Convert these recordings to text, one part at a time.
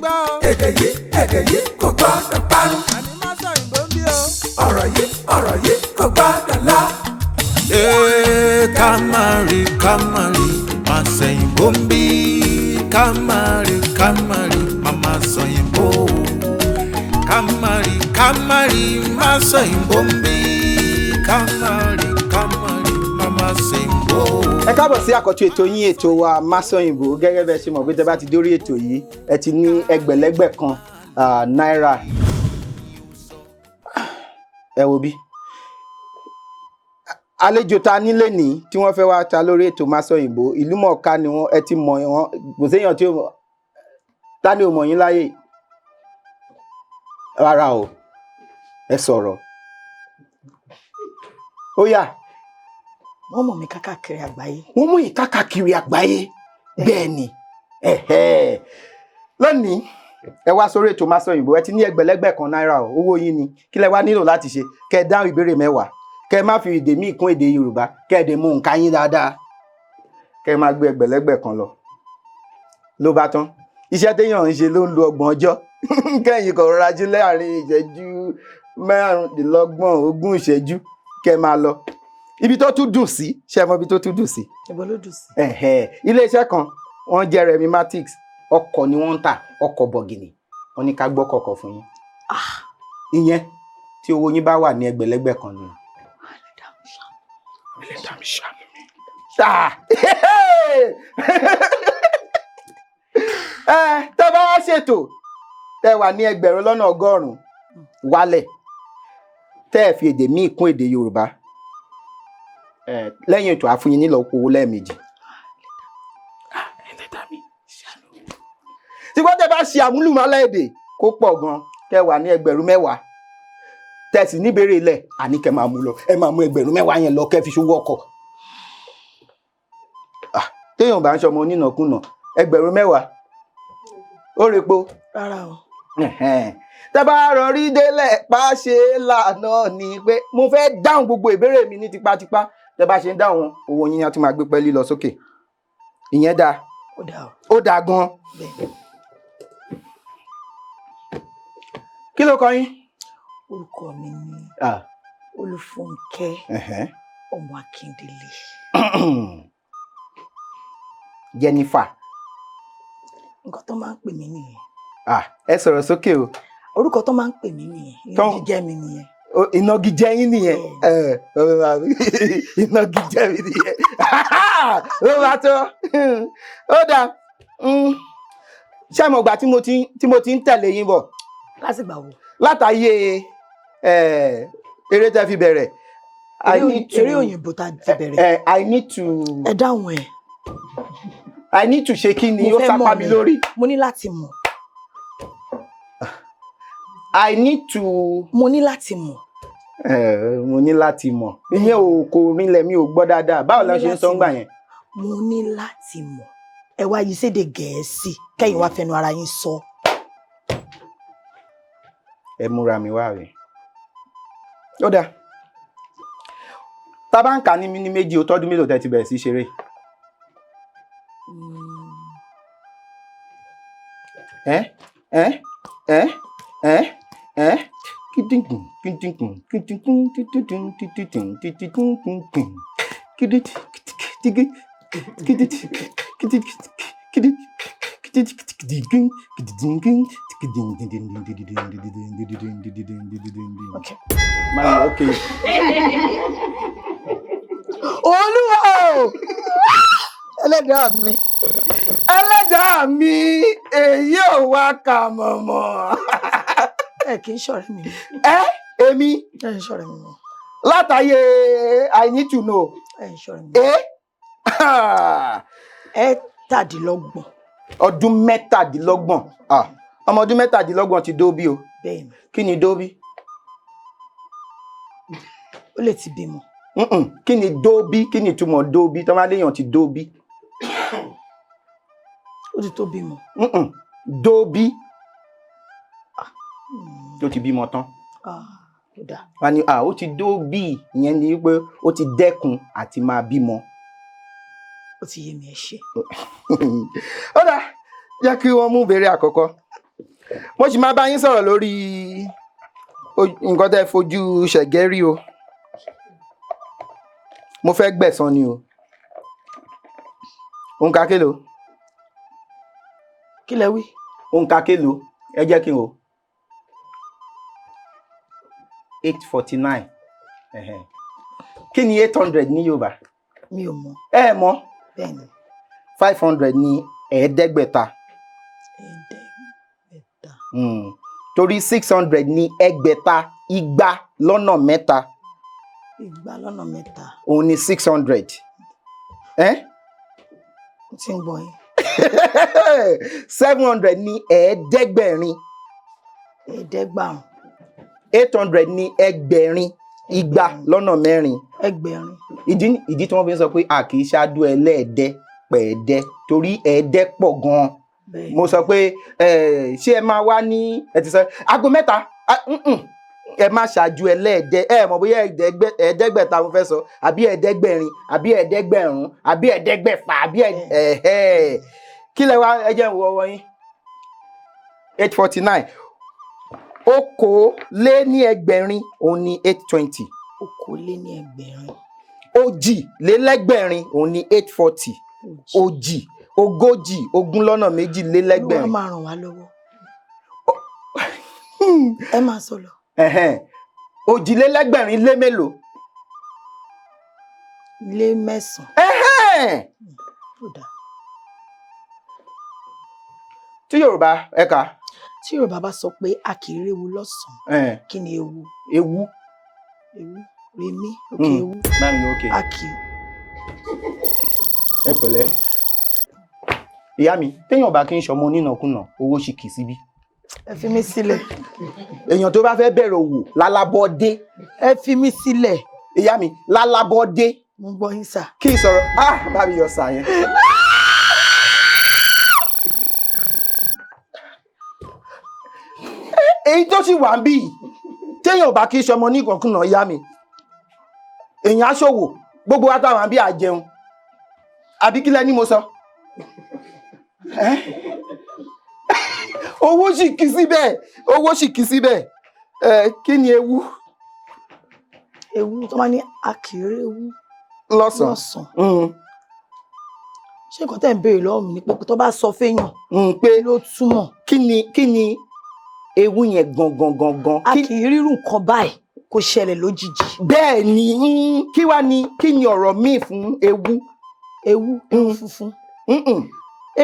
Gbọ́ o. Èdè yìí, èdè yìí kò gbọ́dọ̀ parun. Àní má sọ òyìnbó ń bí o. Ọ̀rọ̀ yìí, ọ̀rọ̀ yìí kò gbọ́dọ̀ lọ. Ee, ká má rí, ká má rí, má sẹ̀yìnbó ń bí. Ká má rí, ká má rí, má má sọ̀yìnbó. Ká má rí, ká má rí, má sọ̀yìnbó ń bí. Ká má rí, ká má rí, má má sẹ̀yìnbó. Ẹ káàbọ̀ sí àkọ́tún ètò yín, ètò wa Masọyìnbó. Gẹ́gẹ́ bẹ́ẹ̀ ṣe mọ̀ pé tẹ́ bá ti dórí ètò yìí, ẹ ti ní ẹgbẹ̀lẹ́gbẹ̀ kan náírà. Ẹ wo bí àlejò ta nílé ní tí wọ́n fẹ́ wá ta lórí ètò Masọyìnbó, ìlú mọ̀ọ́ká ni wọ́n. Ẹ ti mọ̀ wọ́n, kò séèyàn tí ó mọ̀ ta ni ò mọ̀ yín láyè rárá o. Ẹ sọ̀rọ̀, ó yá. Wọ́n mọ̀ mí kákàkiri àgbáyé. Wọ́n mú ìkákàkiri àgbáyé, bẹ́ẹ̀ ni. Ẹ̀hẹ́. Lónìí ẹ wá sórí ètò Masọyìnbó, ẹ ti ní ẹgbẹ̀lẹ́gbẹ̀ kan náírà o. Owó yín ni. Kí lẹ wá nílò láti ṣe? Kẹ́ ẹ dáhùn ìbéèrè 10, kẹ́ ẹ má fi èdè míì kún èdè Yorùbá, kẹ́ ẹ dẹ̀ mú nǹkan yín dáadáa, kẹ́ ẹ má gbé ẹgbẹ̀lẹ́gbẹ̀ kan lọ. Ló bá tán. Iṣẹ́ téèyàn ń ṣe ló ń lo 30 ọjọ́, kẹ́yìn kò rọra jí láàrin ìṣẹ́jú 25, 20 ìṣẹ́jú, kẹ́ ẹ máa lọ. Ibi tó tún dùn sí, ṣé ẹ mọ ibi tó tún dùn sí? Ibo ló dùn sí? Ẹ̀hẹ́, iléeṣẹ́ kan wọ́n jẹ́ Remi Matix, ọkọ̀ ni wọ́n ń tà, ọkọ̀ bọ̀gìnì. Wọ́n ní ká gbọ́ kọ̀kọ̀ fún yín. Ìyẹn tí owó yín bá wà ní ẹgbẹ̀lẹ́gbẹ̀ kan ni. Ẹlẹ́dàá mi ṣàánú mi. Ṣáà. Ẹ tẹ́ bá wá ṣètò, tẹ́ wà ní 100,000 wálẹ̀, tẹ́ ẹ fi èdè míì kún èdè Yorùbá, ẹ lẹ́yìn ètò àfúnyín nílò owó lẹ́ẹ̀mejì. Ẹlẹ́dàá mi ṣàánú mi. Ṣùgbọ́n tẹ́ bá ṣe àmúlùmálà èdè kó pọ̀ gan, tẹ́ wà ní 10,000, tẹ́ sì níbèrè ilẹ̀, àní kẹ́ máa mú lọ, ẹ máa mú 10,000 yẹn lọ, kẹ́ fi ṣòwò ọkọ̀. Ah, téèyàn bá ń ṣọmọ onínàkúnà, 10,000 ó repo. Rárá o. Ẹ̀hẹ́n. Tẹ́ bá rọrí délẹ̀ pa ṣe lànà ni pé mo fẹ́ dáhùn gbogbo ìbéèrè mi ní tipátipá. Tẹ́ bá ṣe ń dáhùn, owó yín á tún máa gbé pẹ́ẹ́lí lọ sókè. Ìyẹn dáa. Ó dáa o. Ó dáa gan. Bẹ́ẹ̀. Kí ló kọ yín? Orúkọ mi ni Olúfúnkẹ́ ọmọ Akíndélé. Jennifer. Nǹkan tó máa ń pè mí nìyẹn. Ah, ẹ sọ̀rọ̀ sókè o. Orúkọ tó máa ń pè mí nìyẹn. Ìnagijẹ mi nìyẹn. Ìnagijẹ yín nìyẹn. Ẹ, ìnagijẹ mi nìyẹn. Ló bá tó, ó dáa. Ṣé mo gbà tí mo ti ń tẹ̀lé yín bọ̀? Lásìgbà wo? Látàyè eré tẹ́ fi bẹ̀rẹ̀. I need to Eré òyìnbó tá a ti bẹ̀rẹ̀. I need to Ẹ dáhùn ẹ. I need to ṣe kí ni? Mo Ó fẹ́ sápá mọ̀ mi ni. lórí. Mo ní láti mọ̀. I need to Mo ní láti mọ̀. Mo ní láti mọ̀. Ìyẹn ò kò rinlẹ̀, mi ò gbọ́ dáadáa. Báwo la Mo ní ṣe ń sọ láti ńgbà mọ̀. yẹn? Mo ní láti mọ̀. Ẹ wá yí sédè Gẹ̀ẹ́sì, kẹ́yìn wá fẹnu ara yín sọ. Ẹ múra mi wá rè. Ó dáa, tá a bá ń kà ní ní méjì, ó tọ́dún mélòó tẹ́ ti bẹ̀rẹ̀ sí ṣeré? Ẹ ẹ ẹ ẹ ẹ kíndìnkùn kíndìnkùn kíndìnkùn kíndìnkùn kíndìnkùn kíndìnkùn kíndìnkùn kíndìnkùn kíndìnkùn. Okay. Máa okay. Olúwa o! Ẹlẹ́dàá mi. Ẹlẹ́dàá mi, èyí ò wá kà mọ̀mọ́. Ẹ kì í ṣọ̀rẹ́ mi mọ́. Ẹ èmi? Ẹ ń ṣọ̀rẹ́ mi mọ́. Látàyè I need to know. Ẹ ń ṣọ̀rẹ́ mi mọ́. Ẹ 37. Ọdún 37. Ah, ọmọ ọdún 37 ti dóbí o. Bẹ́ẹ̀ ni. Kí ni dóbí? Ó lè ti bímọ. Mm-mm. Kí ni dóbí? Kí ni ìtumọ̀ dóbí tó máa léèyàn ti dóbí? Ó ti tó bímọ. Mm-mm. Dóbí tó ti bímọ tán. Ah, ó dáa. Wọ́n ní ah, ó ti dóbí, ìyẹn ni pé ó ti dẹ́kun àti máa bímọ. Ó ti yé mi, ẹ ṣé. Ó dáa, jẹ́ kí wọ́n mú ìbéèrè àkọ́kọ́. Mo sì máa bá yín sọ̀rọ̀ lórí nǹkan tẹ́ fojú ṣẹ̀gẹ́ rí o. Mo fẹ́ gbẹ̀san ni o. Òǹkà kélòó? Kí lẹ wí? Òǹkà kélòó? Ẹ jẹ́ kí n wò. 849. Kí ni 800 ní Yorùbá? Mi ò mọ̀. Ẹ mọ̀? Bẹ́ẹ̀ ni. 500 ní ẹ̀ẹ́dẹ́gbẹ̀ta. Ẹ̀ẹ́dẹ́gbẹ̀ta. Torí 600 ní ẹgbẹ̀ta igba lọ́nà mẹ́ta. Igba lọ́nà mẹ́ta. Òun ni 600. Eh? Mo ti ń gbọ́ yín. 700 ní ẹ̀ẹ́dẹ́gbẹ̀rin. Ẹ̀ẹ́dẹ́gbàrún. 800 ní ẹgbẹ̀rin igba lọ́nà mẹ́rin. Ẹgbẹ̀rin. Ìdí tí wọ́n fi ń sọ pé a kì í ṣáájú ẹlẹ́ẹ̀dẹ́ pẹ̀ẹ́dẹ́ torí ẹ̀ẹ́dẹ́ pọ̀ gan-an. Mo sọ pé ṣé ẹ máa wá ní ẹ ti sọ aago mẹ́ta, ẹ má ṣáájú ẹlẹ́ẹ̀dẹ́. Ẹ mọ̀ bóyá ẹ̀ẹ́dẹ́gbẹ̀ta mo fẹ́ sọ, àbí ẹ̀ẹ́dẹ́gbẹ̀rin, àbí ẹ̀ẹ́dẹ́gbẹ̀rún, àbí ẹ̀ẹ́dẹ́gbẹ̀fà, àbí ẹ̀ẹ́ kí lẹ wá? Ẹ jẹ́ n wo ọwọ́ yín. 849. ẹgbẹ̀rin òun ni 820. ẹgbẹ̀rin. ẹgbẹ̀rin òun ni 840. Òjì, ogójì, ogún lọ́nà méjì lé lẹ́gbẹ̀rin. Olúwa máa ràn wá lọ́wọ́. Ẹ máa sọ lọ. ẹgbẹ̀rin lé mélòó? Lé mẹ́sàn-án. Ó dáa. Tí Yorùbá ẹ̀ka. Tí Yorùbá bá sọ pé a kì í réwu lọ́sàn-án, kí ni ewu? Ewu. Ewu rèmí òkè ewu. Báyìí òkè. A kì í. Ẹ pẹ̀lẹ́. Ìyá mi, téèyàn bá kí ń ṣọmọ onínàkúnà, owó ṣì kì í síbí. Ẹ fi mí sílẹ̀. Èèyàn tó bá fẹ́ bẹ̀rẹ̀ òwò lálábọ́dé. Ẹ fi mí sílẹ̀. Ìyá mi, lálábọ́dé. Mo gbọ́ yín sà. Kí n sọ̀rọ̀, ah, bá mi yọ sà yẹn. Èyí tó sì wà ń bí, téèyàn bá kí ń ṣọmọ onínàkúnà, ìyá mi, èèyàn á ṣòwò, gbogbo wa táwọn àbí àjẹun. Àbí kí lẹ ní mo sọ? Owó sì kì síbẹ̀, owó sì kì síbẹ̀. Kí ni ewu? Ewu tó máa ní a kì í réwu lọ́sàn-án. Ṣé nǹkan tẹ́ ń béèrè lọ́wọ́ mi ni pé tó bá sọ fẹ́yàn pé ló túmọ̀? Kí ni ewu yẹn gangan gangan? A kì í rírun nǹkan báyìí kó ṣẹlẹ̀ lójijì. Bẹ́ẹ̀ ni, kí wá ni, kí ni ọ̀rọ̀ míì fún ewu? Ewu, ewu funfun.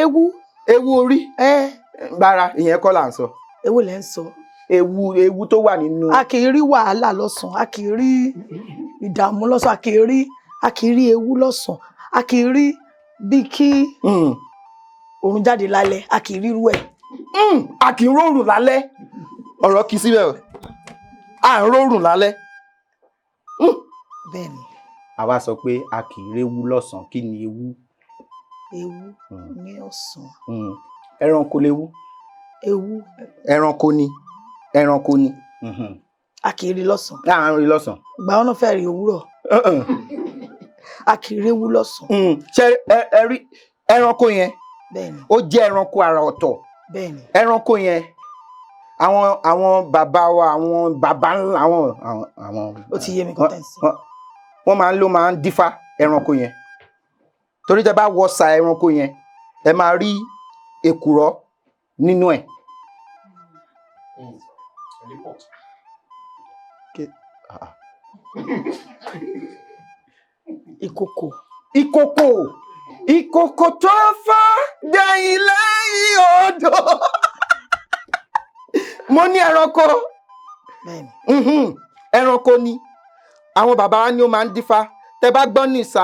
Ewu. Ewu orí. Gbára, ìyẹn kọ́ là ń sọ. Ewu lẹ ń sọ. Ewu, ewu tó wà nínú. A kì í rí wàhálà lọ́sàn-án, a kì í rí ìdààmú lọ́sàn-án, a kì í rí ewu lọ́sàn-án, a kì í rí bí kí òòrùn jáde lálẹ́, a kì í rírú ẹ̀. A kì í rórùn lálẹ́. Ọ̀rọ̀ kì í síbẹ̀ o. À ń rórùn lálẹ́. Bẹ́ẹ̀ni. Àwa sọ pé a kì í réwu lọ́sàn-án, kí ni ewu? Ewu ní ọ̀sán. Ẹranko lewu. Ewu. Ẹranko ni. Ẹranko ni. A kì í rí lọ́sàn-án. A ń rí lọ́sàn-án. Ìgbà wọn náà fẹ́ rí òwúrọ̀. A kì í réwu lọ́sàn-án. Ṣé ẹ rí ẹranko yẹn? Bẹ́ẹ̀ni. Ó jẹ́ ẹranko àrà ọ̀tọ̀. Bẹ́ẹ̀ni. Ẹranko yẹn, àwọn bàbá wa, àwọn bàbá ńlá, àwọn. Ó ti yé mi kọ́ tẹ̀ sí. Wọ́n máa ń ló máa ń dífá ẹranko yẹn. Torí tẹ bá wọ sa ẹranko yẹn, ẹ máa rí èkùrọ́ nínú ẹ̀. Ìkòkò. Ìkòkò. Ìkòkò tó fọ́ dẹ̀yìn lẹ́yìn odò. Mo ní ẹranko. Bẹ́ẹ̀ni. Ẹranko ni. Àwọn bàbá wa ni ó máa ń dífá. Tẹ bá gbọ́ ní ìsà,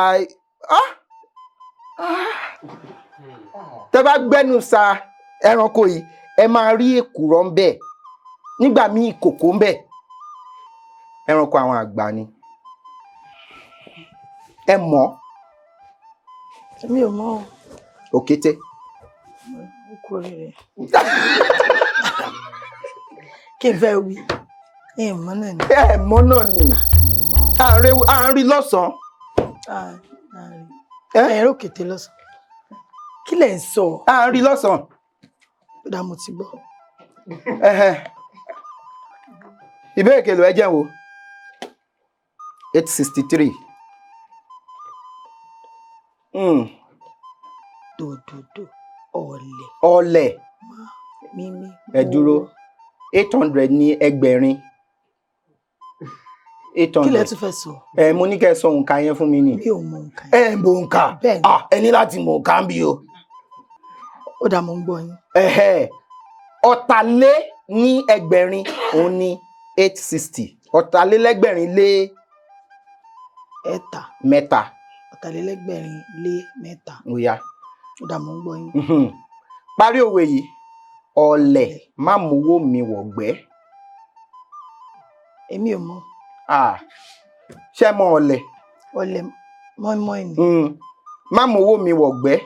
tẹ bá gbẹ́nu sa ẹranko yìí, ẹ máa rí èkùrọ́ ń bẹ̀. Nígbà míì ìkòkò ń bẹ̀. Ẹranko àwọn àgbà ni. Ẹ mọ̀? Mi ò mọ̀ o. Òkété. Ó kú oríire. Kí n fẹ́ wí? Ẹ mọ̀ náà ni. Ẹ mọ̀ náà ni. À ń rí lọ́sàn-án. Ẹ rí òkété lọ́sàn-án. Kí lẹ̀ ń sọ? À ń rí lọ́sàn-án. Ó dáa, mo ti gbọ́. Ẹhẹ́. Ìbéèrè kelo, ẹ jẹ́ n wò. 863. Dòdòdò ọ̀lẹ̀. Ọlẹ̀. Mímí. Ẹ dúró, 800 ní ẹgbẹ̀rin. Eight Kí lẹ hundred. tún fẹ́ sọ? Ẹ mo ní kẹ́ ẹ sọ òǹkà yẹn fún mi ni. Mi ò mọ nǹkan yẹn. Ẹ ń bo òǹkà? Bẹ́ẹ̀ ni. Ah, ẹ ní láti mọ òǹkà ń bí o. Ó dà, mo ń gbọ́ yín. Ẹ̀hẹ́. Ọ̀tàlé ní ẹgbẹ̀rin òun ní 860, ọ̀tàlélẹ́gbẹ̀rin lé Ẹ̀ta. mẹ́ta. 303. Ó yá. Ó dà, mo ń gbọ́ yín. Parí òwe yìí: ọ̀lẹ̀ má mowó mi wọ̀gbẹ́. Èmi ò mọ̀. Ah, ṣé mọ ọ̀lẹ̀? Ọ̀lẹ̀, mọ́ínmọ́ín ni. Má mowó mi wọ̀gbẹ́,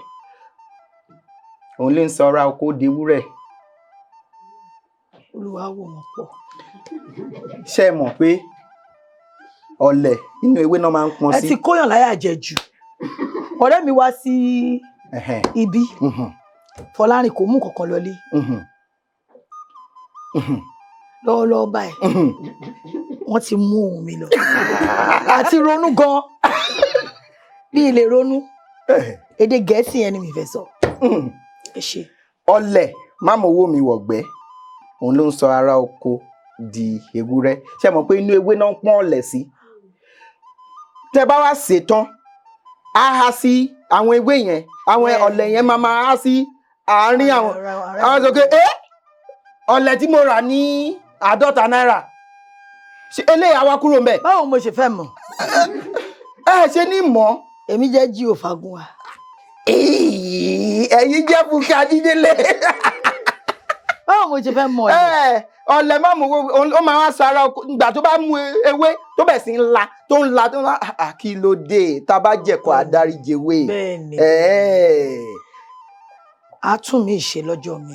òun ló ń sọ ara oko dewúrẹ́. Olúwa wò wọ́n pọ̀. Ṣé ẹ mọ̀ pé ọ̀lẹ̀ inú ewé náà máa ń pọn Ẹ sí? ti kóyàn láyà jẹ jù. Ọ̀rẹ́ mi wá sí ibi. Fọlárìn kò mú kankan lọlé. Lọ́wọ́lọ́wọ́ báyìí, wọ́n ti mú ohun mi lọ. Àti ronú gan bí ilé ronú. Èdè Gẹ̀ẹ́sì yẹn ni mi fẹ́ sọ. Ẹ ṣe. Ọ̀lẹ̀ má mowó mi wọ̀gbẹ́, òun ló ń sọ ara oko di ewúrẹ́. Ṣé ẹ mọ̀ pé inú ewé náà ń pọ́n ọ̀lẹ̀ sí? Tẹ bá wá sè tán, á há sí àwọn ewé yẹn, àwọn ọ̀lẹ̀ yẹn máa máa há sí àárín àwọn sọ pé ẹ ọ̀lẹ̀ tí mo rà ní 50 náírà, ṣe eléyìí á wá kúrò ńbẹ̀? Báwo mo ṣe fẹ́ mọ̀? Ẹ ṣe ní mọ̀. Èmi jẹ́ jí ò Fagunwa. Ẹ̀yin jẹ́ Fúnkẹ́ Akíndélé. Báwo mo ṣe fẹ́ mọ̀ ẹ̀? Ẹ ọ̀lẹ̀ má mú owó, ó máa wá sọ ara oko ìgbà tó bá mú ewé tó bẹ̀ sí ń la, tó ń la, tó ń la. Ah, kí ló dé tá a bá jẹ̀kọ́ àdáríjẹwé? Bẹ́ẹ̀ ni. Á tún mi ṣe lọ́jọ́ mi.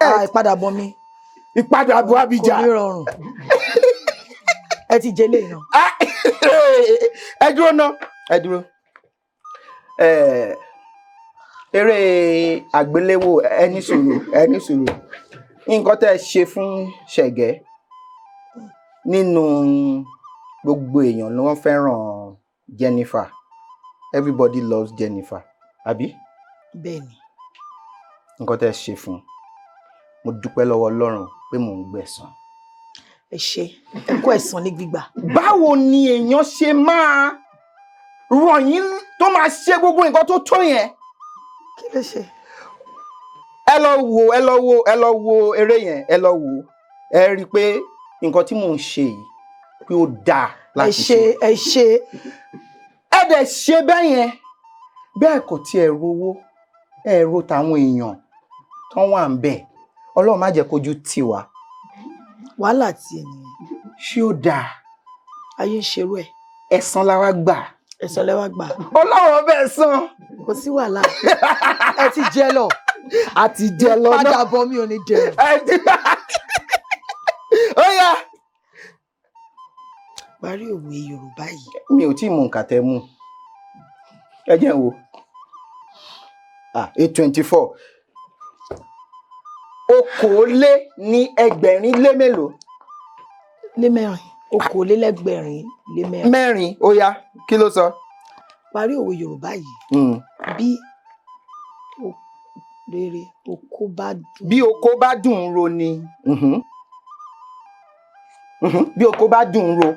Ah, ìpadàbọ̀ mi Ìpadàbọ̀ kò Abidjan. ní rọrùn. Ẹ ti jẹ léyìn náà. Ah, ẹ dúró ná, ẹ dúró. Eré àgbéléwò, ẹni sùúrù, ẹni sùúrù. Nǹkan tẹ́ ẹ ṣe fún Ṣẹ̀gẹ́, nínú gbogbo èèyàn ló wọ́n fẹ́ràn Jennifer. Everybody loves Jennifer, àbí? Bẹ́ẹ̀ ni. Nǹkan tẹ́ ẹ ṣe fún, mo dúpẹ́ lọ́wọ́ Ọlọ́run pé mò ń gbẹ̀san. Ẹ ṣe, ẹ kó ẹ̀san ní gbígbà. Báwo ni èèyàn ṣe máa rọ̀ yín tó máa ṣe gbogbo nǹkan tó tó yẹn? Kí ló ṣe? Ẹ lọ wo, ẹ lọ wo, ẹ lọ wo eré yẹn, ẹ lọ wo, ẹ rí i pé nǹkan tí mò ń ṣe yìí, pé ó dáa Ẹ láti ṣe. ṣe. Ẹ ṣe. Ẹ dẹ̀ ṣe bẹ́ẹ̀ yẹn, bẹ́ẹ̀ kò tiẹ̀ rówó, ẹ ro tàwọn èèyàn tán wà ń bẹ̀. Ọlọ́run má jẹ́ kójú tì wá. Wàhálà ti ènìyàn. Ṣé ó dáa? Ayé ń ṣerú ẹ̀. Ẹ̀san la wá gbà. Ẹ̀san lẹ́wà gbà. Ọlọ́run ọbẹ̀ san. Kò sí wàhálà, ẹ ti jẹ lọ. A ti jẹ lọ náà. Padà bọ̀ mi ò ní dẹrùn. Ẹ ti ó yá. Parí òwe Yorùbá yìí. Mi ò tí ì mọ nǹkan tẹ́ mú. Ẹ jẹ́ n wò. Ah, 824. Okòólé ní ẹgbẹ̀rin lé mélòó? Lé mẹ́rin, 403. Mẹ́rin. Ó yá, kí ló sọ? Parí òwe Yorùbá yìí. Bí rere oko bá dùn. Bí oko bá dùn ún ro ni. Bí oko bá dùn ún ro,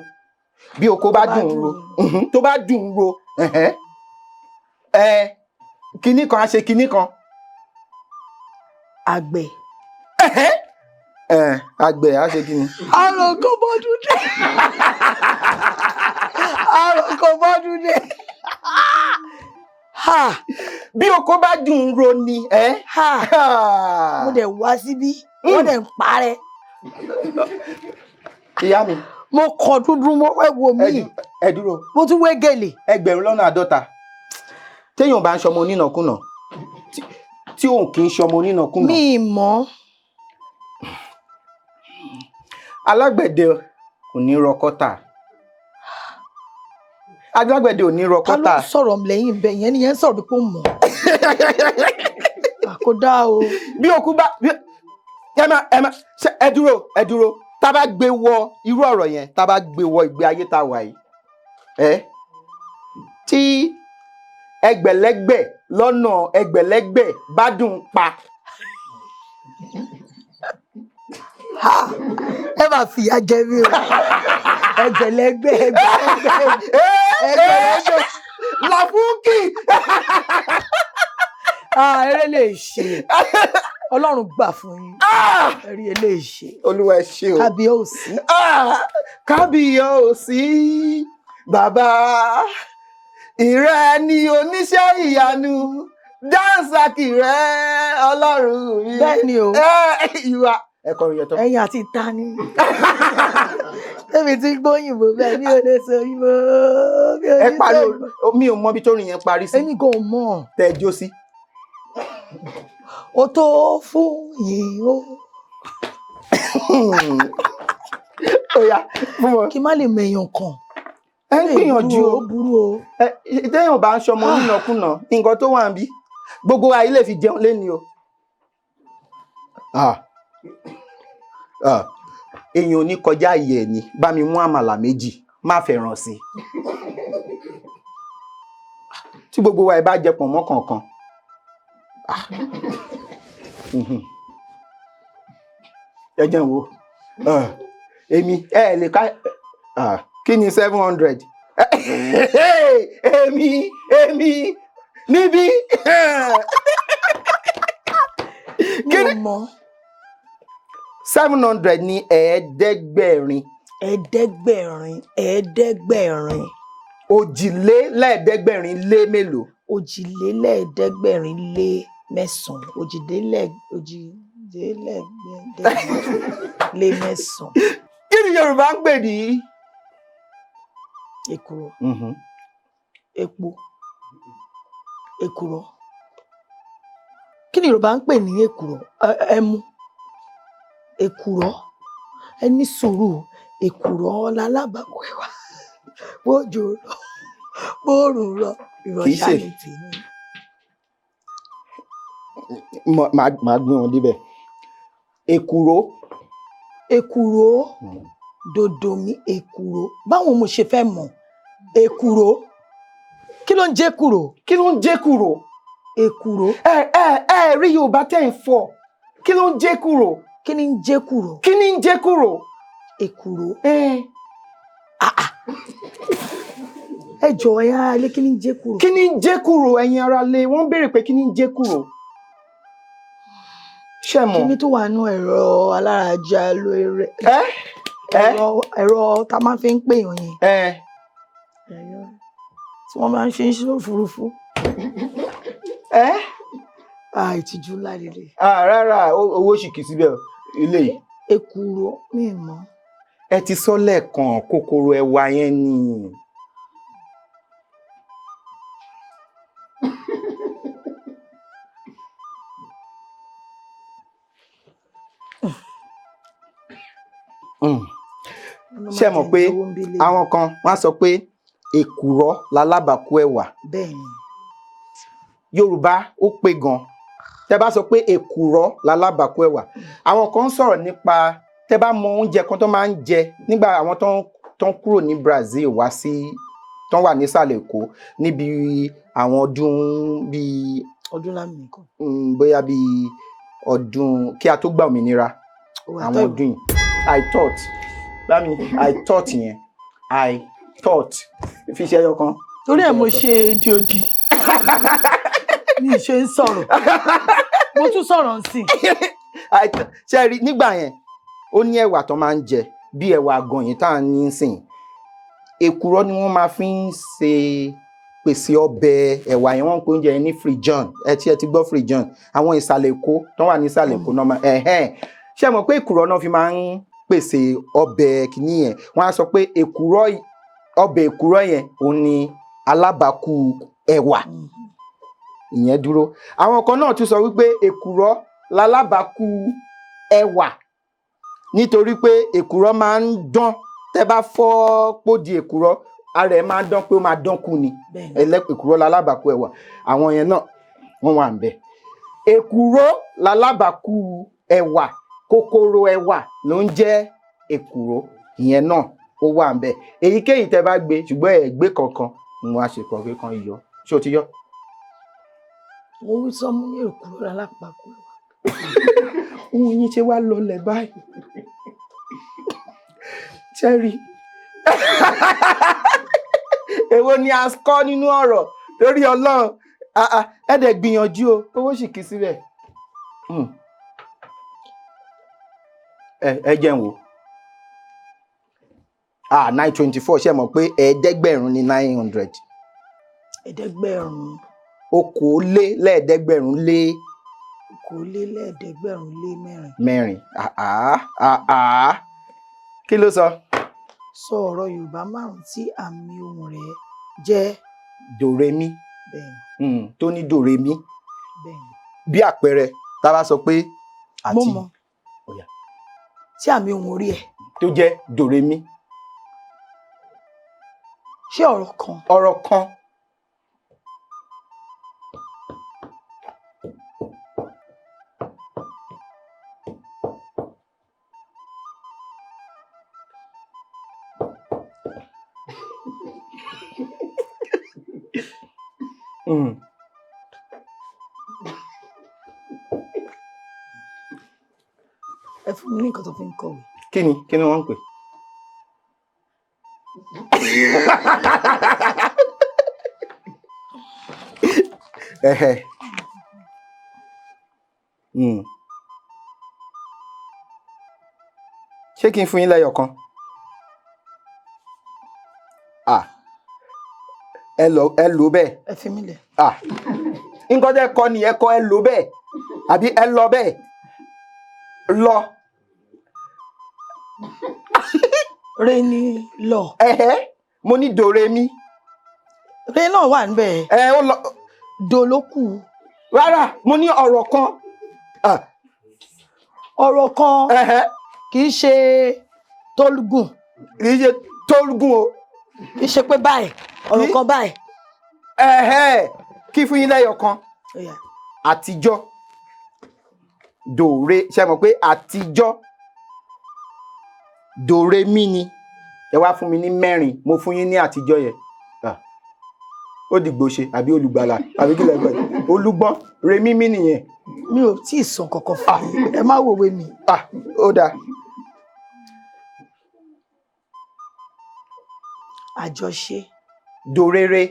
bí oko bá dùn ún ro, tó bá dùn ún ro, ẹ̀hẹ́n. Ẹ kinní kan á ṣe kinní kan. Àgbẹ̀. Ẹ àgbẹ̀ á ṣe kinní. Àròkọ bọ́dún dé, àròkọ bọ́dún dé. Ha! Bí oko bá dùn ún ro ni. Ẹ. Ha! Mo dẹ̀ wá síbí, wọ́n dẹ̀ ń parẹ́. Ìyá mi. Mo kàn dúdú, mo ẹ wò Ẹ mí. Ẹ dúró. Mo tún wé gèlè. 50,000, téèyàn bá ń ṣọmọ onínàkúnà, tí òun kì í ṣọmọ onínàkúnà. Mi ì mọ̀. Alágbẹ̀dẹ kò ní rọkọ́tà, alágbẹ̀dẹ ò ní Ta ló rọkọ́tà. ń sọ̀rọ̀ lẹ́yìn bẹ́ẹ̀ yẹn? Nìyẹn ń sọ̀rọ̀ bí pé ó mọ̀. Àkódá o. Bí okú bá bí Ẹ má, ẹ má ṣe, ẹ dúró, ẹ dúró. Tá a bá gbé wọ irú ọ̀rọ̀ yẹn, tá a bá gbé wọ ìgbé ayé tá a wà yìí, ẹ tí ẹgbẹ̀lẹ́gbẹ̀ lọ́nà ẹgbẹ̀lẹ́gbẹ̀ bá dùn pa. Ha! Ẹ máa fìyà jẹ mí o. Ẹgbẹ̀lẹ́gbẹ̀, ẹgbẹ̀lẹ́gbẹ̀, ẹgbẹ̀lẹ́gbẹ̀. Làfúnkì. Ah, eré lè ṣe. Ọlọ́run gbà fún yín. Eré lè ṣe. Olúwa, ẹ ṣé o. Kábíyèsí. Ah, kábíyèsí bàbá, ìrẹ ni oníṣẹ́ ìyanu, dáńsàkì rẹ, Ọlọ́run mi. Bẹ́ẹ̀ ni o. Ẹ ìwà ẹ kọrin yẹn tán. Ẹ̀yin àti ta ni? Èmi ti gbóyìnbó bẹ́ẹ̀, mi ò lè sọ òyìnbó. Mi ò Ẹ ní sọ parí òyìnbó. o, mi ò mọ ibi tó rìn yẹn parí sí. Èmi kò mọ̀. Tẹ ẹ jó sí. Ó tó fún yìí o. Ó yá, fún wọn. Kí n má lè mọ èèyàn kan. Ẹ ń gbìyànjú o. Ó burú o. Ẹ téèyàn bá ń ṣọmọ onínàkúnà, nǹkan tó wà ń bí gbogbo wa yìí lè fi jẹun léni o. Ah. Ah. Èèyàn ò ní kọjá ìyẹ̀ ẹ̀ ní bá mi mú àmàlà méjì, má fẹ́ràn sí i. Tí gbogbo wa ẹ bá jẹ pọ̀nmọ́ kọ̀ọ̀kan. Ah. Ẹ jẹun wo. Ah. Èmi ẹ lè ká, ah, kí ni 700? Èmi níbí. Mi ò mọ̀. 700 ní ẹ̀ẹ́dẹ́gbẹ̀rin. Ẹ̀ẹ́dẹ́gbẹ̀rin, ẹ̀ẹ́dẹ́gbẹ̀rin. Òjìlélẹ́ẹ̀ẹ́dẹ́gbẹ̀rin lé mélòó? 9 òjìlélẹ́ẹ̀ẹ́dẹ́gbẹ̀rin lé 9, 9 òjìlélẹ́ẹ̀ẹ́dẹ́gbẹ̀rin lé 9. Kí ni Yorùbá ń pè ní? Èkùrọ́, epo, èkùrọ́. Kí ni Yorùbá ń pè ní èkùrọ́? Ẹmu. Èkùrọ́. Ẹ ní sùúrù. Èkùrọ́ lálábàákú ẹwà. Bójò rọ̀, bóòrùn rọ̀, Kì í ìrọ̀ṣà ṣe. ni tèmi. Màá gbé wọn débẹ̀. Èkùrọ́. Èkùrọ́, dòdò mi, èkùrọ́. Báwo mo ṣe fẹ́ mọ̀? Èkùrọ́. Kí ló ń jẹ́ èkùrọ́? Kí ló ń jẹ́ èkùrọ́? Èkùrọ́. Ẹ rí Yorùbá tẹ̀ ń fọ̀. Kí ló ń jẹ́ èkùrọ́? Kí ni ń jẹ́ èkùrọ́? Kí ni ń jẹ́ èkùrọ́? Èkùrọ́. Ẹ Ẹ jọ̀ọ́, ẹ ará ilé, kí ni ń jẹ́ èkùrọ́? Kí ni ń jẹ́ èkùrọ́? Ẹ̀yin ará lé, wọ́n ń béèrè pé kí ni ń jẹ́ èkùrọ́? Ṣé mọ̀? Kíní tó wà nú ẹ̀rọ alárajá ló eré. Ẹ ẹ Ẹ̀rọ tá a máa fi ń pèèyàn yẹn. Ẹ Ẹ̀rọ tí wọ́n máa ń ṣe ń ṣe òfurufú. Ẹ. Ah, ìtìjú ńlá lélẹ̀. Ah, rárá, owó sì kì í síbẹ̀ o, ilé yìí. Èkùrọ́, mi ì mọ̀. Ẹ ti sọ lẹ́ẹ̀kan, kòkòrò ẹ̀wà yẹn ni. Ṣé mọ̀ pé àwọn kan wọ́n á sọ pé èkùrọ́ lalábàákú ẹ̀wà? Bẹ́ẹ̀ ni. Yorùbá ó pé gan. Tẹ́ bá sọ pé èkùrọ́ lalábàákú ẹ̀wà, àwọn kan ń sọ̀rọ̀ nípa, tẹ́ bá mọ oúnjẹ kan tó máa ń jẹ nígbà àwọn tó ń kúrò ní Brazil wá sí, tó ń wà nísàlẹ̀ Èkó níbi àwọn ọdún bíi Ọdún lámì nìkan. Bóyá bíi ọdún kí a tó gba òmìnira, àwọn ọdún yìí. I thought bámi, I thought yẹn, I thought fi ṣe ẹyọ kan. Torí ẹ̀ mo ṣe di odi. Mi ì ṣe ń sọ̀rọ̀. Mo tún sọ̀rọ̀ sí. Ṣe rí nígbà yẹn, ó ní ẹ̀wà tó máa ń jẹ bí ẹ̀wà àgànyìn tá à ń ní sìn. Èkùrọ́ ni wọ́n máa fi ń ṣe pèsè ọbẹ̀ ẹ̀wà yẹn. Wọ́n ń pè oúnjẹ yẹn ní feijão. Ẹ ti gbọ́ feijão? Àwọn ìsàlẹ̀ Èkó tó wà ní ìsàlẹ̀ Èkó náà máa ẹ̀hẹ́n. Ṣé mọ̀ pé èkùrọ́ náà fi máa ń pèsè ọbẹ̀ kìíní yẹn? Wọ́n á sọ pé èkùrọ́, ọbẹ̀ èkùrọ́ yẹn, òun ni alábàákú ẹ̀wà. Ìyẹn dúró. Àwọn kan náà tún sọ wípé èkùrọ́ lalábàákú ẹwà nítorí pé èkùrọ́ máa ń dán. Tẹ́ bá fọ́ pódi èkùrọ́, ara ẹ̀ máa ń dán, pé ó máa dán kú ni. Bẹ́ẹ̀ ni. Èkùrọ́ lalábàákú ẹwà, àwọn yẹn náà wọ́n wà ń bẹ̀. Èkùrọ́ lalábàákú ẹwà. Kòkòrò ẹ̀wà ló ń jẹ́ èkùrọ́, ìyẹn náà ó wà ń bẹ̀. Èyíkéyìí tẹ́ bá gbé, ṣùgbọ́n ẹ gbé kankan, mo á ṣe kàn pé kan yọ. Ṣé o ti yọ? Mo wí sọmú ní èkùrọ́ alápàkó ẹwà. Ohun yín ṣe wá lọlẹ̀ báyìí. Cherry, èwo ni a kọ́ nínú ọ̀rọ̀ lórí Ọlọ́run? Ah, ah, ẹ dẹ̀ gbìyànjú o, owó sì kí síbẹ̀. Ẹ jẹun wò. Ah, 924, ṣe mọ̀ pé 500 ní 900. 500. 504. 504. Mẹ́rin. Ah, ah, ah, ah. Kí ló sọ? Sọ ọ̀rọ̀ Yorùbá márùn-ún tí àmì ohùn rẹ̀ jẹ́ Dòremí. Bẹ́ẹ̀ni. Tó ní dòremí. Bẹ́ẹ̀ni. Bí àpẹẹrẹ, tá a bá sọ pé Mo àti mọ̀. Ó yá. Tí àmì ohùn orí ẹ̀ tó jẹ́ dòremí. Ṣé ọ̀rọ̀ kan? Ọ̀rọ̀ kan. Ẹ fún mi ní nǹkan tó fi ń kọ̀wé. Kí ni wọ́n ń pè? Ẹhẹ. Ṣé kí n fún yín lẹ́yọ̀ kan? Ah. Ẹ lọ, ẹ lò bẹ́ẹ̀. Ẹ fi mí lẹ̀. Ah. Nǹkan tẹ́ kọ ni ẹ kọ, ẹ lò bẹ́ẹ̀. Àbí ẹ lọ bẹ́ẹ̀. Lọ. Re ni lọ. Ẹhẹ́. Mo ní dòremí. Re náà wà níbẹ̀. Ẹ ó lọ. Do ló kù. Rárá, mo ní ọ̀rọ̀ kan. Ah. Ọ̀rọ̀ kan. Ẹhẹ́. Kì í ṣe tólúgùn. Kì í ṣe tólúgùn o. Kì í ṣe pé báyìí, ọ̀rọ̀ kan báyìí. Ẹhẹ́. Kí fún yín lẹ́yọ̀ kan. Ó yá. Àtijọ́. Dòre, ṣe mọ̀ pé àtijọ́ dòremí ni. Ẹ wá fún mi ní mẹ́rin, mo fún yín ní àtijọ́ yẹn. Ah. Ó dìgbò ṣe àbí olùgbàlà àbí kí lẹ gbọ́ yìí? Olúgbọ́n, remí mí nìyẹn. Mi ò tí ì sọ kankan fún yín. Ẹ má wòwe mi. Ah, ó dáa. Àjọṣe. Dòrere.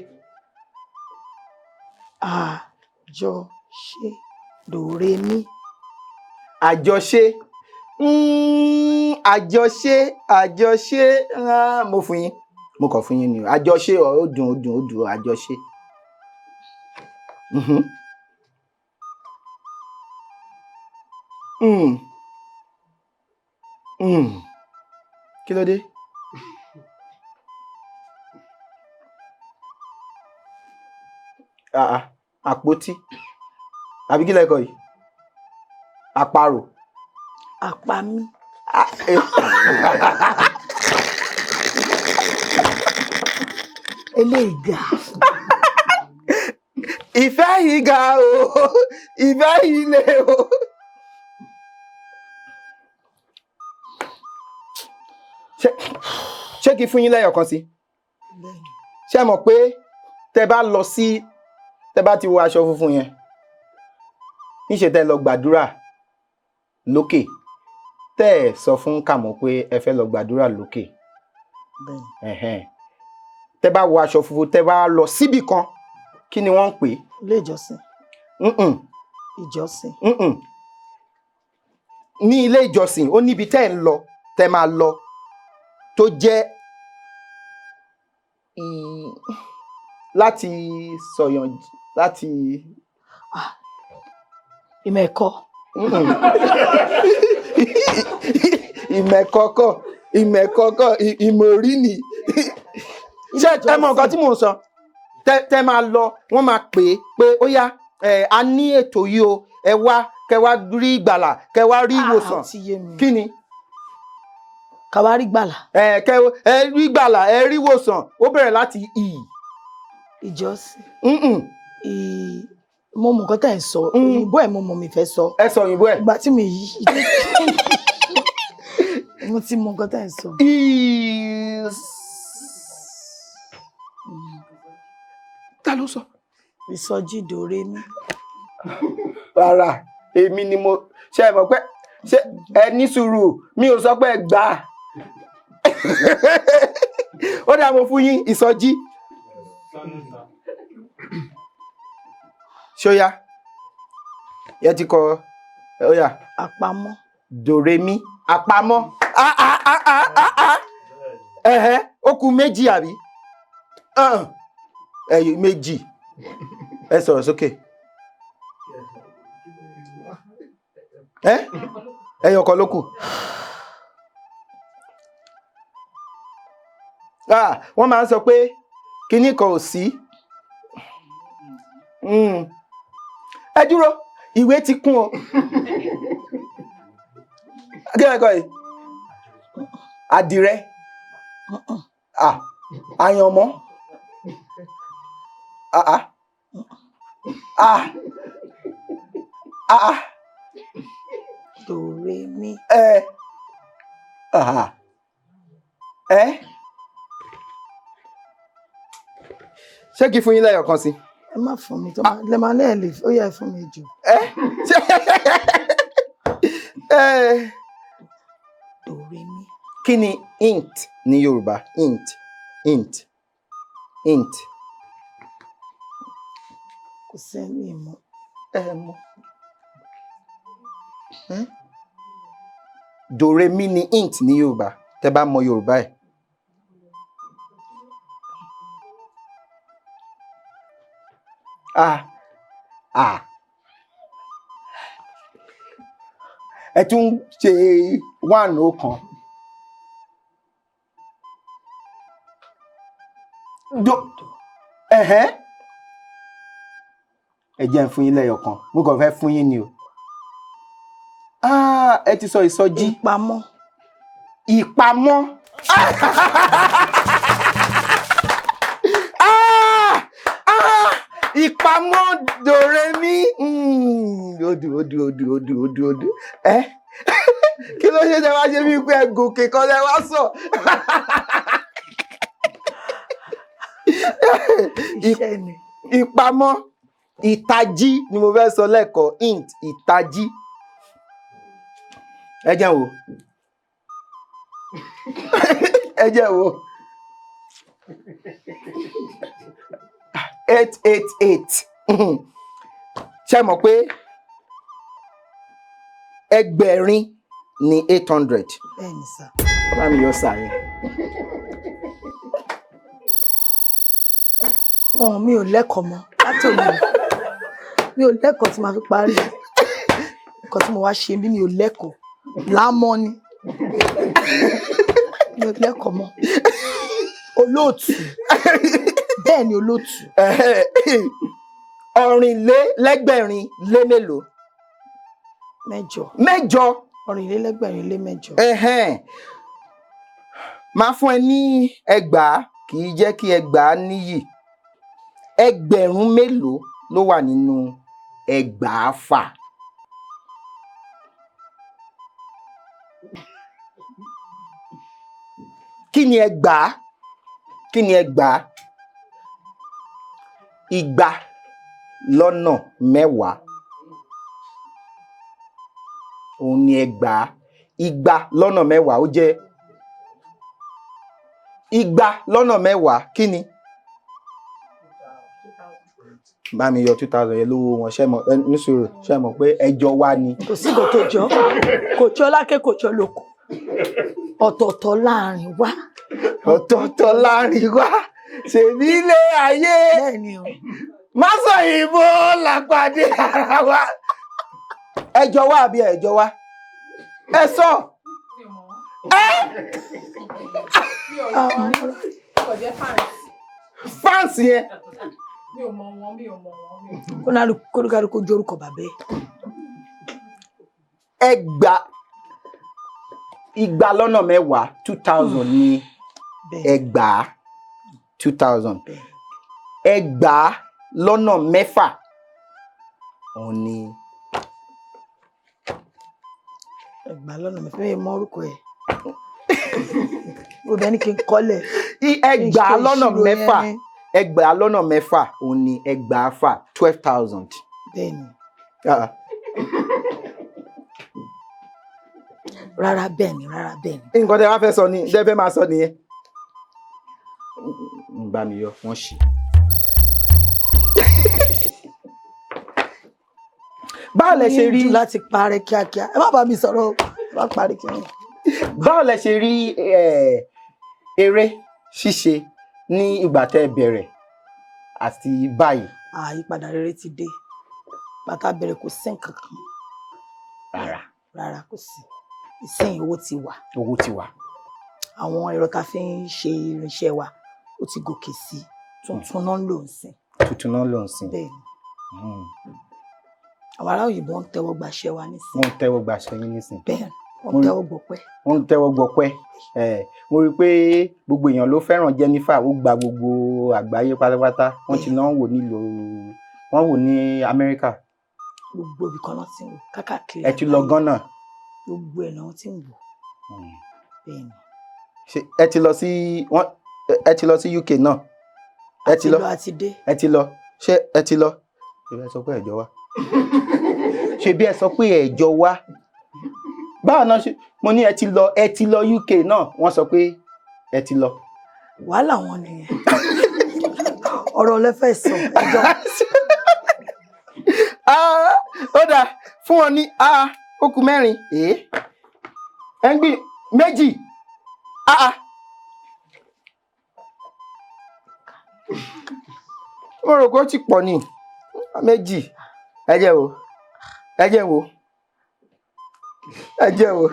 Àjọṣe. Dòremí. Àjọṣe. Àjọṣe, àjọṣe, ah, mo fún yín. Mo kàn fún yín ni o. Àjọṣe, ó dùn, ó dùn, ó dùn, àjọṣe. Kí ló dé? Ah, ah, àpótí. Àbí kí lẹ kọ yìí? Àparò. Àpá mi. Ah, eh. Eléyìí ga. Ìfẹ́ yìí ga o, ìfẹ́ yìí le o. Ṣé kí fún yín lẹ́yọ̀ kan sí? Ṣé ẹ mọ̀ pé tẹ bá lọ sí, tẹ bá ti wọ aṣọ funfun yẹn, níṣe tẹ lọ gbàdúrà lókè, tẹ ẹ sọ fún Kàmọ́ pé ẹ fẹ́ lọ gbàdúrà lókè. Ẹ̀hẹ́n. Tẹ bá wọ aṣọ funfun, tẹ bá lọ síbì kan, kí ni wọ́n ń pè é? Ilé ìjọsìn. Ìjọsìn. Ní ilé ìjọsìn, ó níbi tẹ́ ẹ̀ ń lọ, tẹ́ máa lọ, tó jẹ́ láti sọ̀yàn, láti Ah, ìmẹ̀kọ. Ìmẹ̀kọ̀kọ̀, ìmẹ̀kọ̀kọ̀, ìmọ̀rí ni. Ṣé ẹ mọ nǹkan tí mò ń sọ? Tẹ máa lọ, wọ́n máa pè é pé ó yá, a ní ètò yìí o, ẹ wá, kẹ wá rí ìgbàlà, kẹ wá rí ìwòsàn. Ah, ó ti yé mi. Kí ni? Ká wá rí ìgbàlà. Ẹ, kẹ, ẹ rí ìgbàlà, ẹ rí ìwòsàn, ó bẹ̀rẹ̀ láti ì. Ìjọsìn. Mo mọ nǹkan tẹ́ ń sọ. Òyìnbó ẹ̀ mo mọ̀, mi fẹ́ sọ. Ẹ sọ òyìnbó ẹ̀. Ìgbà tí mi yí, mo ti mọ nǹkan tẹ́ ń sọ. Is ta ló sọ? Ìsọjí dòrèmí. Rárá, èmi ni mo ṣe é mọ̀ pé ṣé ẹ ní sùúrù, mi ò sọ pé ẹ gbà á. Ó dà, mo fún yín ìsọjí. Ṣóyá yẹ ti kọ ó yá. Àpamọ́. Dòrèmí àpamọ́. Ah, ah, ah, ah, ah, ah. Ẹ̀hẹ́, ó kù méjì àbí? Ẹ̀yìn méjì, ẹ sọ̀rọ̀ sókè. Ẹ ẹyọ kan ló kù. Ah, wọ́n máa ń sọ pé kinní kan ò sí. Ẹ dúró, ìwé ti kún o. Kí ló ń kọ yìí? Àdìrẹ. Ah, àyànmọ́. Ah, ah, ah, ah. Dòrèmí. Ẹ ah, ẹ ṣé kí fún yín lẹ́yọ̀ kan sí? Ẹ má fún mi tó máa lẹ máa lẹ́ẹ̀lì, ó yẹ fún mi jù. Ẹ ṣé ẹ Dòrèmí. Kí ni int ní Yorùbá? Int, int, int. Kò sẹ́ni mọ́. Ẹ mọ̀ ẹ dòrèmí ni int ní Yorùbá, tẹ́ bá mọ Yorùbá ẹ. Ah ah, ẹ tún ṣe one ó kan do ẹhẹn. Ẹ jẹ́ n fún yín lẹ́yọ̀ kan, mo kàn fẹ́ fún yín ni o. Ah, ẹ ti sọ ìsọjí. Ìpamọ́. Ìpamọ́. Ah! Ah! Ìpamọ́ dòrèmí. Odù odù odù odù odù odù. Ẹ kí ló ṣe tẹ wá ṣe bíi pé ẹ gòkè kan lẹ wá sọ? Iṣẹ́ ni. Ìpamọ́. Ìtají ni mo fẹ́ sọ lẹ́ẹ̀kọ́, int ìtají. Ẹ jẹ́ wo, ẹ jẹ́ wo. 888. Ṣe mọ̀ pé ẹgbẹ̀rin ní 800? Bẹ́ẹ̀ ni sà. Bá mi yọ sàárín. Wọn mi ò lẹ́kọ̀ọ́ mọ́ láti òní lọ. Mi ò lẹ́kọ̀ọ́ tí màá fi parí nǹkan tí mo wá ṣe bí. Mi ò lẹ́kọ̀ọ́ lámọ́ ni, mi ò lẹ́kọ̀ọ́ mọ́. Olóòtú, bẹ́ẹ̀ ni olóòtú. Ọ̀rìnlélẹ́gbẹ̀rin lé mélòó? Mẹ́jọ. Mẹ́jọ. 828. Ẹhẹ́n. Máa fún ẹ ní ẹgbàá, kì í jẹ́ kí ẹgbàá níyì. Ẹgbẹ̀rún mélòó ló wà nínú ẹgbàáfà? Kí ni ẹgbàá? Kí ni ẹgbàá? 20 lọ́nà 10 òun ni ẹgbàá. 20 lọ́nà 10, ó jẹ́ 20 lọ́nà 10. Kí ni? Bá mi yọ 2,000 yẹn lówó wọn. Ṣe mọ̀ ẹ ní sùúrù, ṣe mọ̀ pé ẹjọ́ wa ni. Kò sí nǹkan tó jọ, kò jọ lákè, kò jọ lóko, ọ̀tọ̀ọ̀tọ̀ láàrin wa. Ọ̀tọ̀ọ̀tọ̀ láàrin wa, ṣèbí ilé ayé. Bẹ́ẹ̀ ni o. Má sọ ìbò làpàdé ara wa. Ẹjọ́ wa àbí ẹjọ́ wa? Ẹ sọ ẹ. Mi ò rí wọn rí. Kò jẹ́ fans. Fans yẹn. Mi ò mọ̀ wọn, mi ò mọ̀ wọn, mi ò mọ̀. Kóníkálukú jórúkọ bàbá ẹ̀. Ẹgbà 20 lọ́nà 10, 2,000 ní. Bẹ́ẹ̀. Ẹgbàá, 2,000. Bẹ́ẹ̀. 6,000. Òun ni Ẹgbàá lọ́nà mẹ́fà, mi ò mọ orúkọ ẹ̀. Mo bẹ ní kí n kọ́lẹ̀. Ẹgbàá Kí n ṣe lọ́nà ìṣirò yẹn mẹ́fà. ni. 20,000 òun ni ẹgbàáfà, 12,000. Bẹ́ẹ̀ ni. Ah, Rárá bẹ́ẹ̀ ni, rárá bẹ́ẹ̀ ni. nǹkan tẹ́ wá fẹ́ sọ ni tẹ́ fẹ́ máa sọ nìyẹn. Ń bá mi yọ wọ́n ṣì. Báwo lẹ ṣe rí Ní jù láti parẹ́ kíákíá. Ẹ má bá mi sọ̀rọ̀ o. Ẹ má parí kí ni. Báwo lẹ ṣe rí eré ṣíṣe ní ìgbà tẹ́ ẹ bẹ̀rẹ̀ àti báyìí? Àyípadà rere ti dé. Bàtà bẹ̀rẹ̀, kò sí nǹkan kan. Rárá. Rárá, kò sí. Ìsìn owó ti wà. Owó ti wà. Àwọn ẹ̀rọ tá a fi ń ṣe irinṣẹ́ wa, ó ti gòkè sí i. Tuntun náà ń lò ń sìn. Tuntun náà ló ń sìn. Bẹ́ẹ̀ ni. Àwọn ará òyìnbó ń tẹ́wọ́ gbaṣẹ́ wa nísìn. Wọ́n ń tẹ́wọ́ gbaṣẹ́ yín nísìn. Bẹ́ẹ̀ ni, wọ́n ń tẹ́wọ́ gbọpẹ́. Wọ́n ń tẹ́wọ́ gbọpẹ́. Mo rí i pé gbogbo èèyàn ló fẹ́ràn Jennifer, ó gba gbogbo àgbáyé pátápátá. Wọ́n ti náà wò nílò, wọ́n wò ní Amẹ́ríkà. Gbogbo ibì kan náà ti ń wò kákàkiri. Ẹ ti lọ àgbáyé. Ghana. Gbogbo ẹ̀ náà ti ń wò. Bẹ́ẹ̀ ni. Ṣé ẹ ti lọ sí wọ́n, ẹ ti lọ sí UK náà? Ẹ ti lọ. Àti dé. Ẹ ti lọ. Ṣé ẹ ti lọ? Ṣé ẹ sọ pé ẹjọ wá? Ṣé bí ẹ sọ pé ẹjọ wá? Báwo náà ṣe mo ní ẹ ti lọ, ẹ ti lọ UK náà, wọ́n sọ pé ẹ ti lọ. Wàhálà wọn nìyẹn. Ọ̀rọ̀ lẹ fẹ́ sọ ẹjọ́. Ah, ó dáa fún wọn ní ó kù mẹ́rin, èé ẹ ń gbìn méjì. Ah, mo rò pé ó ti pọ̀ ní méjì. Ẹ jẹ́ wo, ẹ jẹ́ wo, ẹ jẹ́ wo.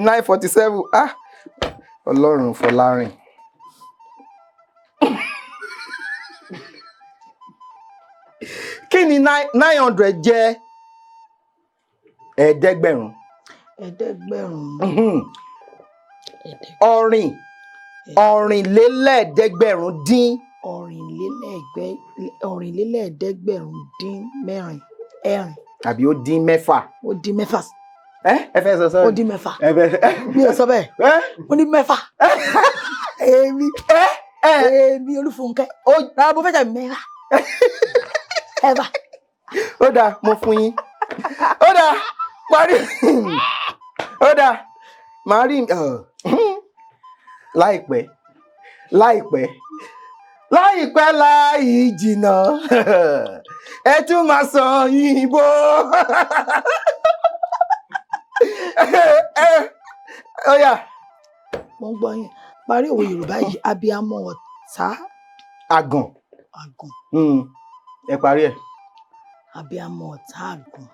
9:47. Ah, Ọlọ́run Fọlárìn. Kí ni 900 jẹ́ 500? 500. 500 dín. 500 dín mẹ́rin, ẹ̀rin. Àbí ó dín mẹ́fà? Ó dín mẹ́fà. Ẹ fẹ́ sọ sọ́ọ̀rì. Ó dín mẹ́fà. Ẹ fẹ́. Mi ò sọ bẹ́ẹ̀. Ẹ. Ó ní mẹ́fà. Èmi ẹ ẹ èmi Olúfúnkẹ́. Ó. Rárá, mo fẹ́ jẹ́ mẹ́fà. Ẹ̀fà. Ó dáa, mo fún yín. Ó dáa, parí. Ó dáa, màá rí láìpẹ́, láìpẹ́, láìpẹ́, láì jìnnà, ẹ tún máa sọ yìnbó. Ó yá. Mo ń gbọ́ yín. Parí òwe Yorùbá yìí: abiyamọ ọ̀tá àgàn. Àgàn. Ẹ parí ẹ. Abiyamọ ọ̀tá àgàn.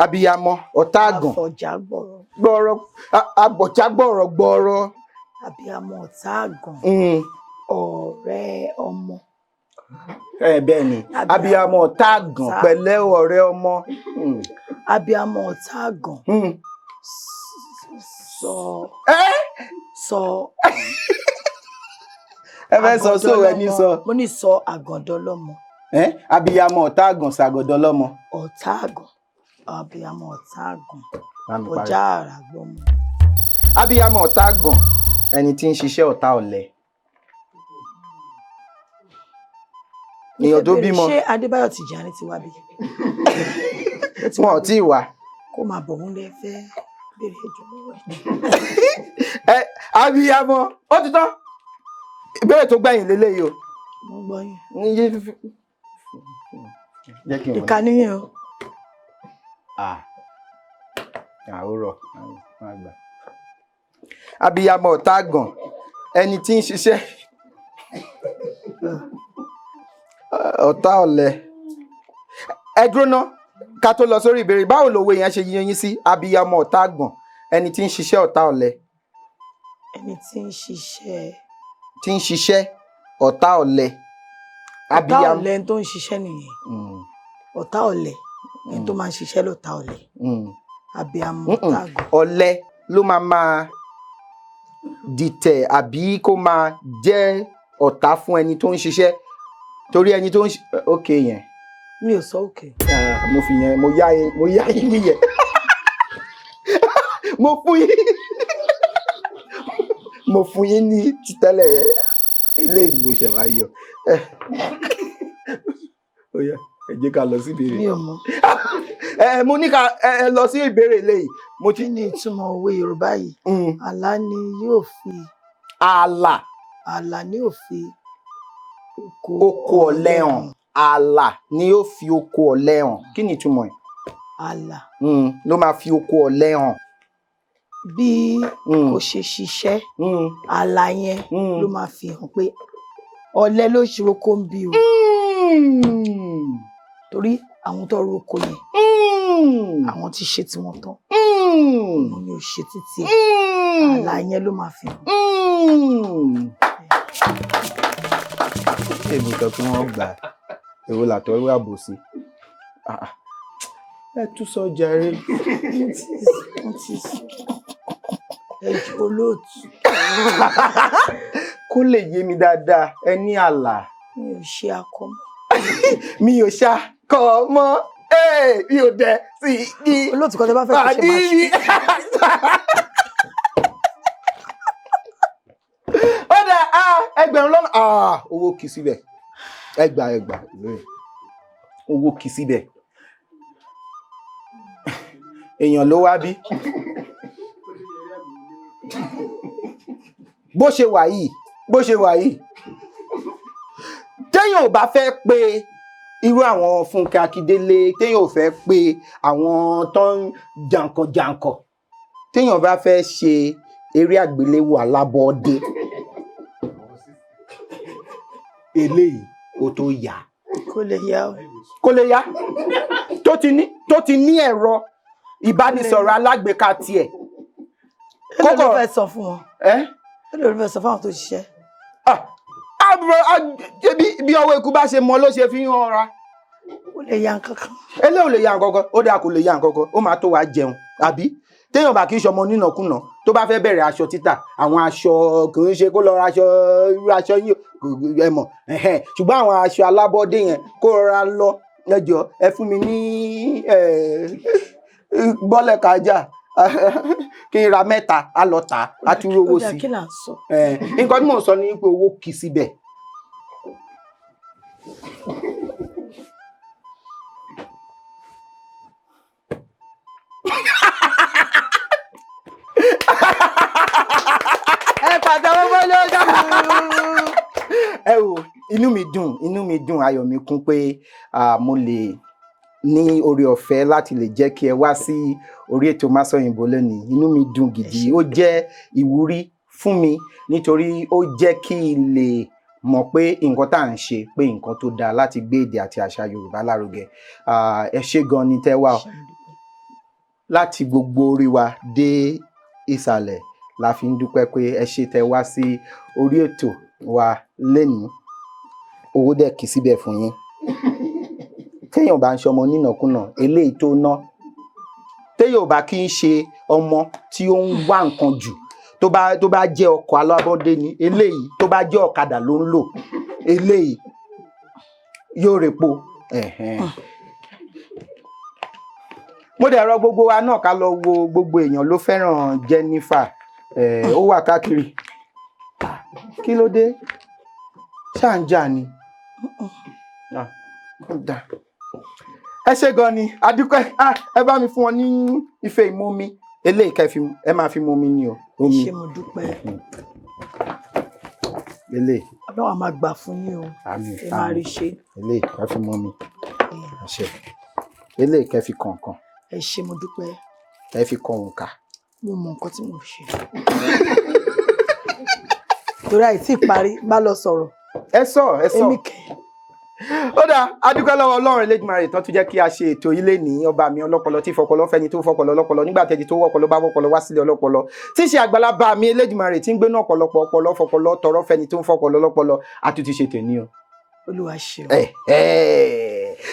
Abiyamọ ọ̀tá àgàn. Àfọ̀já gbọ̀rọ̀. Gbọrọ, abọ̀já gbọrọ gbọrọ. Abiyamọ ọ̀tá àgàn. Ọ̀rẹ́ ọmọ. Ẹ bẹ́ẹ̀ ni, abiyamọ ọ̀tá àgàn pẹ̀lẹ́ ọ̀rẹ́ ọmọ. Abiyamọ ọ̀tá àgàn. Sọ. Ẹ Sọ. Ẹ fẹ́ sọ sóò ẹ ní sọ. Mo ní sọ àgàndọ́ lọ́mọ. Ẹ abiyamọ ọ̀tá àgàn ṣàgọ̀dọ̀ lọ́mọ. Ọ̀tá àgàn. Abiyamọ ọ̀tá àgàn. Bá mi parí. Ọjà àràgbọ́mọ. Abiyamọ ọ̀tá àgàn, ẹni tí ń ṣiṣẹ́ ọ̀tá ọ̀lẹ. Èèyàn tó bímọ. Ṣé Adébáyọ̀ Tìjàní ti wá bí? Wọn ò tí ì wá. Kó máa bọ̀, wọ́n lè fẹ́ béèrè ẹjọ́ lọ́wọ́ ẹ̀. Ẹ abiyamọ, ó ti tán. Ìbéèrè tó gbẹ̀yìn lélẹ́yìí o. Mo ń gbọ́ yín. Ní yé fífi. Jẹ́ kí n wọ̀. Ìka níyìn o. Ah, àwòrọ̀ máa gbà. Abiyamọ ọ̀tá àgàn, ẹni tí ń ṣiṣẹ́ ọ̀tá ọ̀lẹ. Ẹ dúró ná, ká tó lọ sórí ìbéèrè, báwo lòwe yẹn ṣe yé yín sí? Abiyamọ ọ̀tá àgàn, ẹni tí ń ṣiṣẹ́ ọ̀tá ọ̀lẹ. Ẹni tí ń ṣiṣẹ́. Tí ń ṣiṣẹ́ ọ̀tá ọ̀lẹ. Ọ̀tá Abiyamọ. ọ̀lẹ, ẹni tó ń ṣiṣẹ́ nìyẹn. Ọ̀tá ọ̀lẹ, ẹni tó máa ń ṣiṣẹ́ lọ́tá ọ̀lẹ. Abiyamọ ọ̀tá àgàn. Ọ̀lẹ ló máa máa dìtẹ̀ àbí kó máa jẹ́ ọ̀tá fún ẹni tó ń ṣiṣẹ́, torí ẹni tó ń ṣe ok yẹn. Mi ò sọ òkè. Ah, mo fi yẹn mo yá yín nìyẹn. Mo fún yín, mo fún yín ní títẹ́lẹ̀ yẹn. Eléyìí mo ṣẹ̀ wá yọ. Ó yá, ẹ jẹ́ ká lọ sí ìbéèrè. Mi ò mọ̀. Ẹ mo ní ká ẹ lọ sí ìbéèrè eléyìí. Mo ti Kí ni ìtumọ̀ òwe Yorùbá yìí? Àlá ni yóò fi Ààlà. Àlà ni yóò fi oko Oko ọ̀lẹ hàn. Ààlà ni yóò fi oko ọ̀lẹ hàn. Kí ni ìtumọ̀ ẹ̀? Àlà. Ló máa fi oko ọ̀lẹ hàn. Bí kò ṣe ṣiṣẹ́, àlà yẹn ló máa fi hàn pé ọ̀lẹ ló ṣe roko ń bí o. Torí àwọn tó roko yẹn, àwọn ti ṣe tiwọn tán. Òun ni ò ṣe títí ẹ̀. Àlà yẹn ló máa fi hàn. Èmi sọ pé wọ́n gbà á. Èwo làtọ̀ wí àbòsí. Ah, ah. Ẹ tún sọ jàre. Mo ti sọ. Ẹ jọ̀ọ́ olóòtú. Kó lè yé mi dáadáa, ẹ ní àlà. Mi ò ṣe akọ mọ́. Mi ò ṣá kọ mọ́. Mi ò dẹ̀ sí i. Olóòtú kan tẹ bá fẹ́ kó ṣe máa ṣe. Ó dà á ẹgbẹ̀rún lọ́nà owó kì í síbẹ̀. Ẹgbà ẹgbà owó kì í síbẹ̀. Èèyàn ló wá bí. Bó ṣe wà yìí, bó ṣe wà yìí. Téèyàn ò bá fẹ́ pe irú àwọn Fúnkẹ́ Akíndélé, téèyàn ò fẹ́ pe àwọn tó ń jàǹkànjàǹkàn, téèyàn bá fẹ́ ṣe eré àgbéléwò alábọ́ọ́dé, eléyìí ó tó yá. Kó lè yá o. Kó lè yá. Tó ti ní ẹ̀rọ ìbánisọ̀rọ̀ alágbèéká tiẹ̀. Èló ló fẹ́ sọ fún wọn? Ẹ́? Èló ló fẹ́ sọ fún àwọn tó ṣiṣẹ́? Bí ọwọ́ ikú bá ṣe mọ ló ṣe fi ń ra. Ó lè ya nǹkan kan. Eléyìí ò lè ya nǹkan kan, ó dáa kò lè ya nǹkan kan, ó máa tó wá jẹun, àbí? Téèyàn bá kí í ṣọmọ onínàkúnà tó bá fẹ́ bẹ̀rẹ̀ aṣọ títà, àwọn aṣọ kò ń ṣe kó lọ ra aṣọ irú aṣọ yìí ẹ mọ̀, ṣùgbọ́n àwọn aṣọ alábọ́dé yẹn kó rọra lọ ẹjọ́ ẹ fún mi ní bọ́lẹ̀ kájà kí n ra mẹ́ta á lọ tà á tún rówó sí. Kí là ń sọ? Nǹkan tí mò ń sọ ni pé owó kì í síbẹ̀. Ẹ pàtẹ́wọ́ fún olóòtú. Ẹ wo, inú mi dùn, inú mi dùn, ayọ̀ mi kún pé mo lè ní oore ọ̀fẹ́ láti lè jẹ́ kí ẹ wá sí orí ètò Masọ̀yìnbó lónìí. Inú mi dùn gidi, ó jẹ́ ìwúrí fún mi nítorí ó jẹ́ kí n lè mọ̀ pé nǹkan tá à ń ṣe pé nǹkan tó dáa láti gbé èdè àti àṣà Yorùbá lárugẹ. Ẹ ṣé gan ni tẹ́ wá o. Láti gbogbo orí wa dé ìsàlẹ̀ la fi ń dúpẹ́ pé ẹ ṣé tẹ́ wá sí orí ètò wa lénìí. Owó dẹ̀ kì í síbẹ̀ fún yín. Téèyàn bá ń ṣọmọ onínàkúnà eléyìí tó ná, téèyàn ò bá kí ń ṣe ọmọ tí ó ń wá nǹkan jù, tó bá jẹ́ ọkọ̀ alábọ́dé ni eléyìí, tó bá jẹ́ ọ̀kadà ló ń lò eléyìí yóò repo. Mo dẹ̀ rọ gbogbo wa náà ká lọ wo gbogbo èèyàn ló fẹ́ràn Jennifer. Ó wà káàkiri. Kí ló dé? Ṣáà ń jà ni. Ẹ ṣé gan ni, adúpẹ́. Ẹ bá mi fún wọn ní ife ìmumi. Eléyìí kẹ́ fi ẹ máa fi mumi ni o. Omi. Ṣé mo dúpẹ́. Eléyìí. Ọlọ́run á máa gbà fún yín o. Àmín. Ẹ máa rí ṣe. Eléyìí kẹ́ fi mumi. Ẹ ṣé. Eléyìí kẹ́ fi kọ̀ọ̀kan. Ẹ ṣé mo dúpẹ́. Ẹ fi kọ òǹkà. Mo mọ nǹkan tí mo ṣe. Torí àìsí ìparí bá lọ sọ̀rọ̀. Ẹ sọ, ẹ sọ. Èmi kẹ̀. Ó dáa, adúpẹ́ lọ́wọ́ Ọlọ́run Elédùmarè tán tún jẹ́ kí a ṣe ètò ilé ní ọba mi ọlọ́pọlọ tí fọpọlọ fẹ́ni tó fọpọlọ ọlọ́pọlọ nígbà tẹ́ni tó wọ́pọlọ bá wọ́pọlọ wá sílé ọlọ́pọlọ tí í ṣe àgbàlagbà mi Elédùmarè tí ń gbénú ọ̀pọ̀lọpọ̀ ọpọlọ fọpọlọ tọrọ fẹ́ni tó ń fọpọlọ ọlọ́pọlọ àtúntì ṣe tèmi o. Olúwa ṣeun.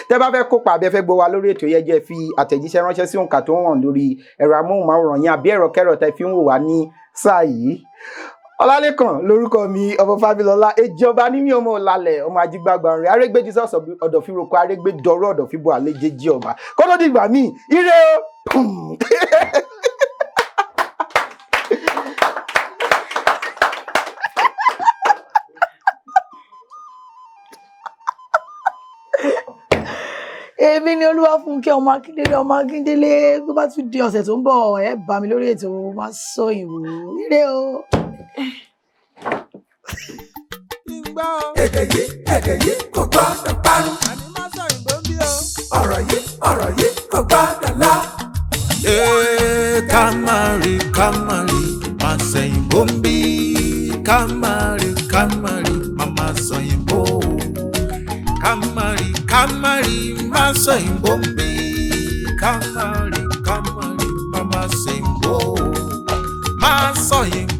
Tẹ́ bá fẹ́ kópa àbí ẹ fẹ́ gbọ́ wa lórí ètò yẹn, jẹ́ fi àtẹ̀jíṣẹ́ ránṣẹ́ sí òǹkà tó ń hàn lórí ẹ̀rọ amóhùnmáwòrán yín àbí ẹ̀rọ kẹ́rọ tẹ́ fi ń wò wá ní sáà yìí. Ọlálékàn lórúkọ mi, ọmọ Fábílọlá Ejọba ní mi, ọmọ ọlálẹ, ọmọ ajígbàgbà rẹ arégbèjì sọsọ ọdọfíroko arégbèdọrọ ọdọfíbọ àlejèjì ọba. Kó tó dìgbà míì, ire o. Pum. Èmi ni Olúwafúnkẹ́ ọmọ Akíndélé, ọmọ Akíndélé. Tó bá tún di ọ̀sẹ̀ tó ń bọ̀, ẹ bá mi lórí ètò Masòyìnbó. Ire o. Èdè yìí, èdè yìí kò gbọ́dọ̀ parun. Ọ̀rọ̀ yìí, ọ̀rọ̀ yìí kò gbọ́dọ̀ lọ. Ee, ká má rí, ká má rí, má sẹ̀yìnbó ń bí. Ká má rí, ká má rí, má má sọ̀yìnbó. Ká má rí, ká má rí, má sọ̀yìnbó ń bí. Ká má rí, ká má rí, má má sẹ̀yìnbó. Má sọ̀yìnbó.